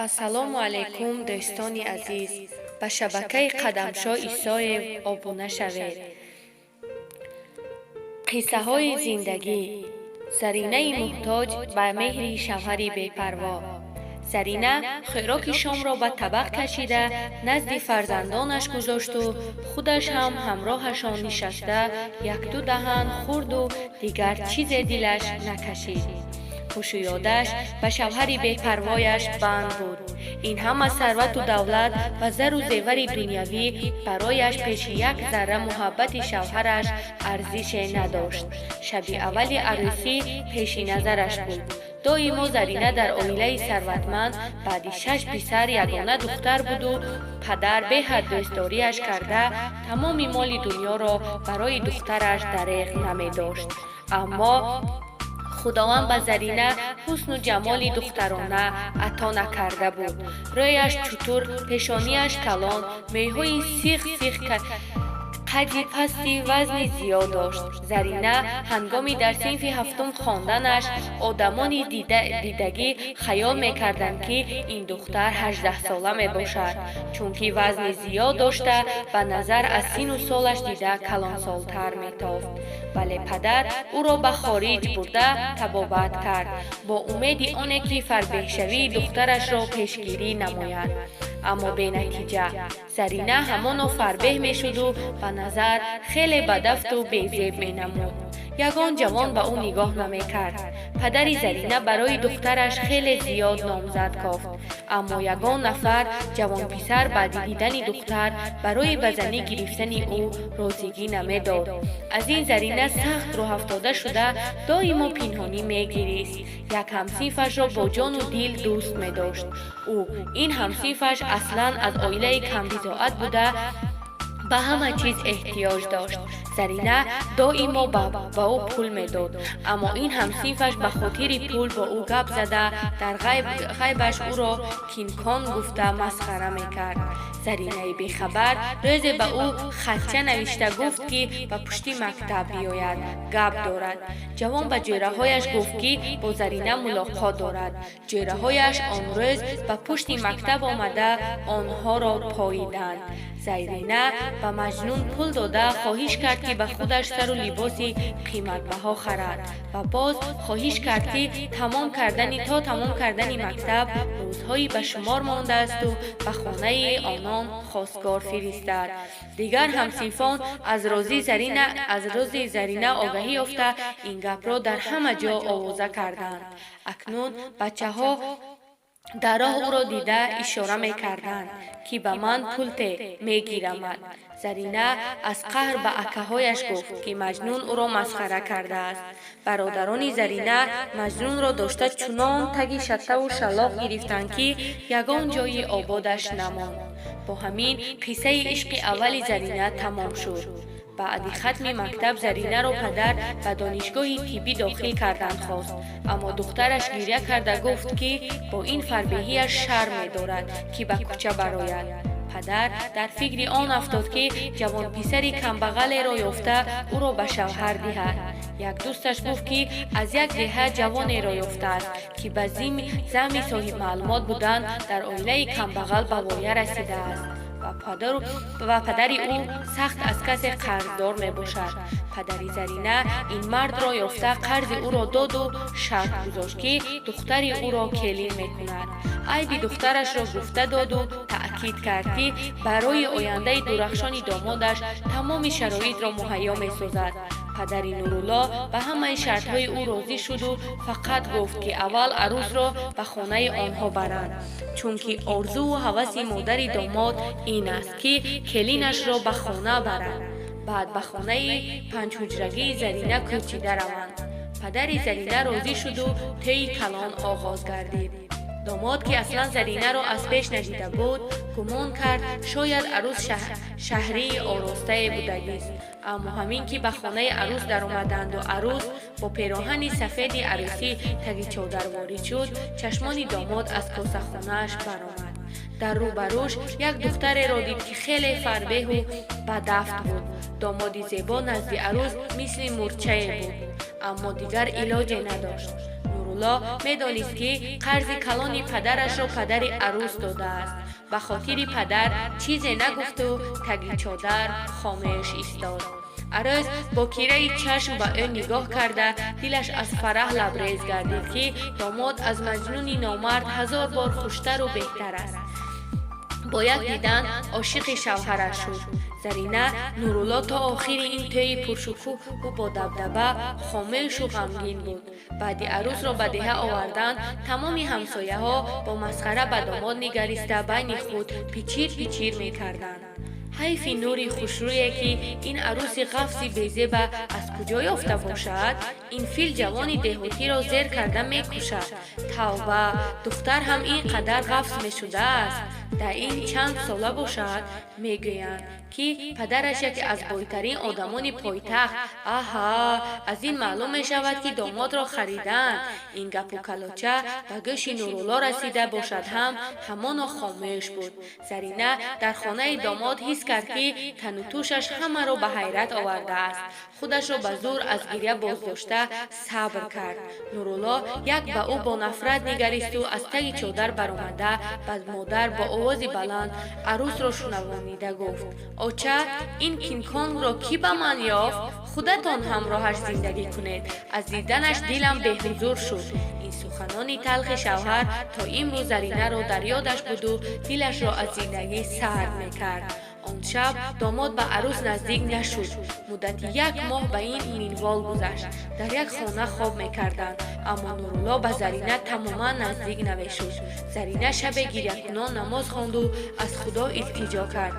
Ассалому алайкум, дӯстони азиз! Ба шабакаи Қадамшо Исоев обуна шавед. Қиссаҳои зиндагӣ. Заринаи муҳтоҷ ба меҳри шавҳари бепарво. Зарина хӯроки шомро ба табақ кашида, назди фарзандонаш гузошту худаш ҳам ҳамроҳашон нишаста, якду даҳан хӯрду дигар чизе дилаш накашид. Ҳушу ёдаш ба шавҳари бепарвояш банд буд. Ин ҳама сарвату давлат ва зару зевари дунявӣ барояш пеши як зарра муҳаббати шавҳараш арзише надошт. Шаби аввали арӯсӣ пеши назараш буд. Доимо Зарина дар оилаи сарватманд баъди шаш писар ягона духтар буду падар беҳад дӯстдориаш карда, тамоми моли дунёро барои духтараш дареғ намедошт. Аммо Худованд ба Зарина ҳусну ҷамоли духтарона ато накарда буд. Рӯяш чутур, пешонияш калон, мӯйҳои сих сих, қади пасти вазни зиёд дошт. Зарина ҳангоми дар синфи ҳафтум хонданаш одамони дидагӣ хаёл мекарданд, ки ин духтар 18-сола мебошад, чунки вазни зиёд дошта, ба назар аз сину солаш дида калонсолтар метофт. Вале падар ӯро ба хориҷ бурда табобат кард, бо умеди оне ки фарбеҳшавии духтарашро пешгирӣ намояд, аммо бенатиҷа. Зарина ҳамоно фарбеҳ мешуду ба назар хеле бадафту безеб менамуд. Ягон ҷавон ба ӯ нигоҳ намекард. Падари Зарина барои духтараш хеле зиёд номзад кофт, аммо ягон нафар ҷавонписар баъди дидани духтар барои ба занӣ гирифтани ӯ розигӣ намедод. Аз ин Зарина сахт рӯҳафтода шуда, доимо пинҳонӣ мегирист. Як ҳамсинфашро бо ҷону дил дӯст медошт. Ӯ ин ҳамсинфаш аслан аз оилаи камбизоат буда, ба ҳама чиз эҳтиёҷ дошт. Зарина доимо ба ӯ пул медод, аммо ин ҳамсинфаш ба хотири пул бо ӯ гап зада, дар ғайбаш ӯро кинкон гуфта масхара мекард. Заринаи бехабар рӯзе ба ӯ хатча навишта гуфт, ки ба пушти мактаб биёяд, гап дорад. Ҷавон ба ҷӯраҳояш гуфт, ки бо Зарина мулоқот дорад. Ҷӯраҳояш он рӯз ба пушти мактаб омада, онҳоро поиданд. Зарина ба Маҷнун пул дода, хоҳиш кард, ки ба худаш сару либоси қиматбаҳо харад ва боз хоҳиш кард, ки то тамом кардани мактаб рӯзҳои ба шумор мондаасту ба хонаи онон хостгор фиристад. Дигар ҳамсинфон аз рози Зарина огаҳӣ ёфта, ин гапро дар ҳама ҷо овоза карданд. Акнун бачаҳо дар роҳ ӯро дида ишора мекарданд, ки ба ман пул те, мегирамад. Зарина аз қаҳр ба акаҳояш гуфт, ки Маҷнун ӯро масхара кардааст. Бародарони Зарина Маҷнунро дошта, чунон таги шаттаву шаллоқ гирифтанд, ки ягон ҷои ободаш намонд. Бо ҳамин қиссаи ишқи аввали Зарина тамом шуд. Баъди хатми мактаб Заринаро падар ба донишгоҳи тиббӣ дохил кардан хост, аммо духтараш гиря карда гуфт, ки бо ин фарбеҳиаш шарм медорад, ки ба кӯча барояд. Падар дар фикри он афтод, ки ҷавонписари камбағалеро ёфта, ӯро ба шавҳар диҳад. Як дӯсташ гуфт, ки аз як деҳа ҷавонеро ёфтааст, ки ба зами соҳибмаълумот будан дар оилаи камбағал ба воя расидааст ва падари ӯ сахт аз касе қарздор мебошад. Падари Зарина ин мардро ёфта, қарзи ӯро доду шарт гузошт, ки духтари ӯро келин мекунад. Айби духтарашро гуфта доду таъкид кард, ки барои ояндаи дурахшони домодаш тамоми шароитро муҳайё месозад. Падари Нурулло ба ҳамаи шартҳои ӯ розӣ шуду фақат гуфт, ки аввал арӯсро ба хонаи онҳо баранд, чунки орзуву ҳаваси модари домод ин аст, ки келинашро ба хона барад, баъд ба хонаи панҷҳуҷрагии Зарина кӯчида раванд. Падари Зарина розӣ шуду тӯйи калон оғоз гардид. Домод, ки аслан Заринаро аз пеш надида буд, гумон кард, шояд арӯс шаҳрии оростае будагист. Аммо ҳамин ки ба хонаи арӯс даромаданду арӯс бо пероҳани сафеди арӯсӣ таги чодар ворид шуд, чашмони домод аз косахонааш баромад. Дар рӯбарӯш як духтареро дид, ки хеле фарбеҳу бадафт буд. Домоди зебо назди арӯс мисли мӯрчае буд, аммо дигар илоҷе надошт. Нурулло. Нурулло медонист, ки қарзи калони падарашро падари арӯс додааст. Ба хотири падар чизе нагуфту таги чодар хомӯш истод. Арӯс бо кираи чашм ба ӯ нигоҳ карда, дилаш аз фараҳ лабрез гардид, ки домод аз Маҷнуни номард ҳазор бор хуштару беҳтар аст. Бо як дидан ошиқи шавҳараш шуд. Зарина Нурулло то охири ин тӯйи пуршукӯҳу бодабдаба хомӯшу ғамгин буд. Баъди арӯсро ба деҳа овардан, тамоми ҳамсояҳо бо масхара ба домод нигариста, байни худ пичир пичир мекарданд: «Ҳайфи нури хушрӯе, ки ин арӯси ғафси безеба аз куҷо ёфта бошад? Ин фил ҷавони деҳотиро зер карда мекушад. Тавба, духтар ҳам ин қадар ғафс мешудааст? Да ин чанд сола бошад? Мегӯянд, ки падараш яке аз бойтарин одамони пойтахт. Аҳа, аз ин маълум мешавад, ки домодро харидаанд». Ин гапу калоча ба гӯши Нурулло расида бошад ҳам, ҳамоно хомӯш буд. Зарина дар хонаи домод ҳис кард, ки тану тӯшаш ҳамаро ба ҳайрат овардааст. Худашро ба зӯр аз гиря боздошта, сабр кард. Нурулло як ба ӯ бо нафрат нигаристу аз таги чодар баромада, ба модар бо овози баланд арӯсро шунавонида гуфт: «Оча, ин Кингконгро кӣ ба ман ёфт, худатон ҳамроҳаш зиндагӣ кунед. Аз диданаш дилам беҳузур шуд». Ин суханони талхи шавҳар то имрӯз Заринаро дар ёдаш буду дилашро аз зиндагӣ сард мекард. Он шаб домод ба арӯс наздик нашуд. Муддати як моҳ ба ин минвол гузашт. Дар як хона хоб мекарданд, аммо Нурулло ба Зарина тамоман наздик намешуд. Зарина шабе гирякунон намоз хонду аз Худо илтиҷо кард: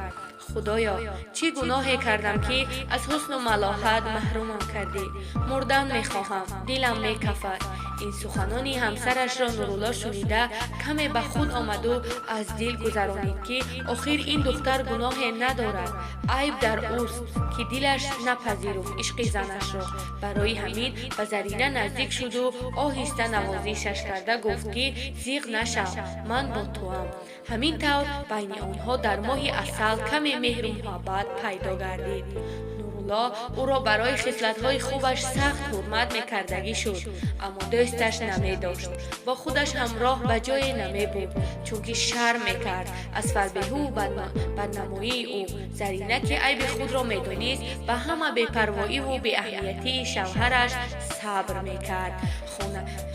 «Худоё, чӣ гуноҳе кардам, ки аз ҳусну малоҳат маҳрумам кардӣ? Мурдан мехоҳам, дилам мекафад». Ин суханони ҳамсарашро Нурулло шунида, каме ба худ омаду аз дил гузаронид, ки охир ин духтар гуноҳе надорад, айб дар ӯст, ки дилаш напазируфт ишқи занашро. Барои ҳамин ба Зарина наздик шуду оҳиста навозишаш карда гуфт, ки зиқ нашав, ман бо туам. Ҳамин тавр байни онҳо дар моҳи асал каме меҳру муҳаббат пайдо гардид. Нурулло ӯро барои хислатҳои хубаш сахт ҳурмат мекардагӣ шуд, аммо дӯсташ намедошт. Бо худаш ҳамроҳ ба ҷое намебурд, чунки шарм мекард аз фарбеҳу баднамоии ӯ. Зарина, ки айби худро медонист, ба ҳама бепарвоиву беаҳамиятии шавҳараш сабр мекард.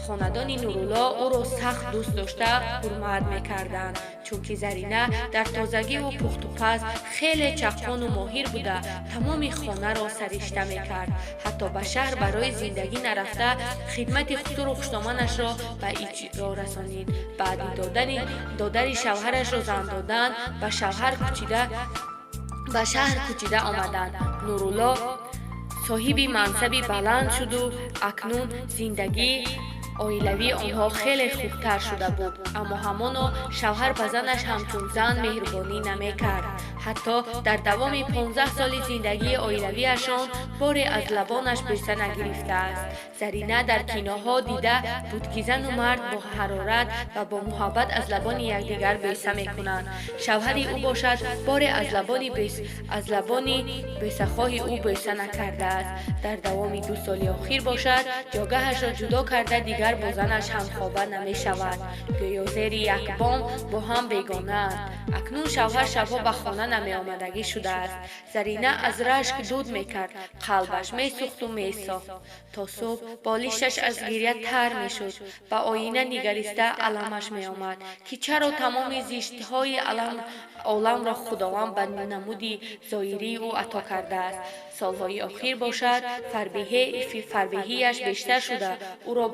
Хонадони Нурулло ӯро сахт дӯст дошта, ҳурмат мекарданд, чунки Зарина дар тозагиву пухтупаз хеле чаққону моҳир буда, тамоми хонаро саришта мекард. Ҳатто ба шаҳр барои зиндагӣ нарафта, хидмати хусуру хушдоманашро ба иҷро расонид. Баъди додари шавҳарашро зан додан, ба шаҳр кӯчида омаданд. Нурулло соҳиби мансаби баланд шуду акнун зиндагии оилавии онҳо хеле хубтар шуда буд, аммо ҳамоно шавҳар ба занаш ҳамчун зан меҳрубонӣ намекард. Ҳатто дар давоми 15 соли зиндагии оилавиашон боре аз лабонаш бӯса нагирифтааст. Зарина дар киноҳо дида буд, ки зану мард бо ҳарорат ва бо муҳаббат аз лабони якдигар бӯса мекунанд. Шавҳари ӯ бошад, боре аз лабони бӯсахоҳи ӯ бӯса накардааст. Дар давоми 2 соли охир бошад, ҷогаҳашро ҷудо карда, дигар бо занаш ҳамхоба намешавад. Гӯё зери як бом бо ҳам бегонаанд. Акнун шавҳар шабҳо ба хона намеомадагӣ шудааст. Зарина аз рашк дуд мекард, қалбаш месӯхту месохт. То субҳ болишташ аз гиря тар мешуд. Ба оина нигариста аламаш меомад, ки чаро тамоми зиштҳои оламро Худованд ба намуди зоҳирии ӯ ато кардааст. Солҳои охир бошад, фарбеҳияш бештар шуда, ӯро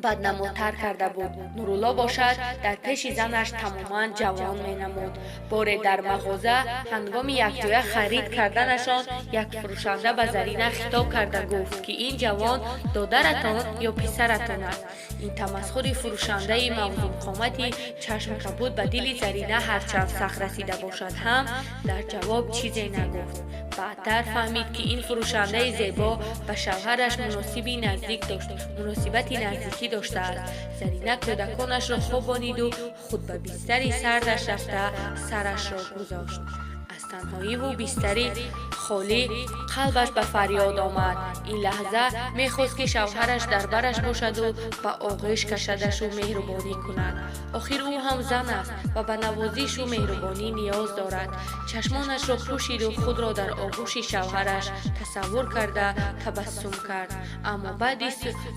баднамотар карда буд. Нурулло бошад, дар пеши занаш тамоман ҷавон менамуд. Боре дар мағоза ҳангоми якҷоя харид карданашон як фурӯшанда ба Зарина хитоб карда гуфт, ки ин ҷавон додаратон ё писаратон аст. Ин тамасхури фурӯшандаи мавзунқомати чашмкабуд ба дили Зарина ҳарчанд сахт расида бошад ҳам, дар ҷавоб чизе нагуфт. Баъдтар фаҳмид, ки ин фурӯшандаи зебо ба шавҳараш муносибати наздикӣ доштааст. Зарина кӯдаконашро хобониду худ ба бистари сардаш рафта, сарашро гузошт. Аз танҳоиву бистари Холӣ. Қалбаш ба фарёд омад. Ин лаҳза мехост, ки шавҳараш дар бараш бошаду ба оғӯш кашадашу меҳрубонӣ кунад. Охир ӯ ҳам зан аст ва ба навозишу меҳрубонӣ ниёз дорад. Чашмонашро пӯшиду худро дар оғӯши шавҳараш тасаввур карда, табассум кард. Аммо баъди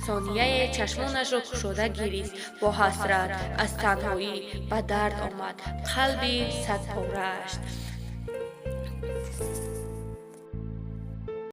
сонияе чашмонашро кушода гирист. Бо ҳасрат аз танҳоӣ ба дард омад қалби садпорааш.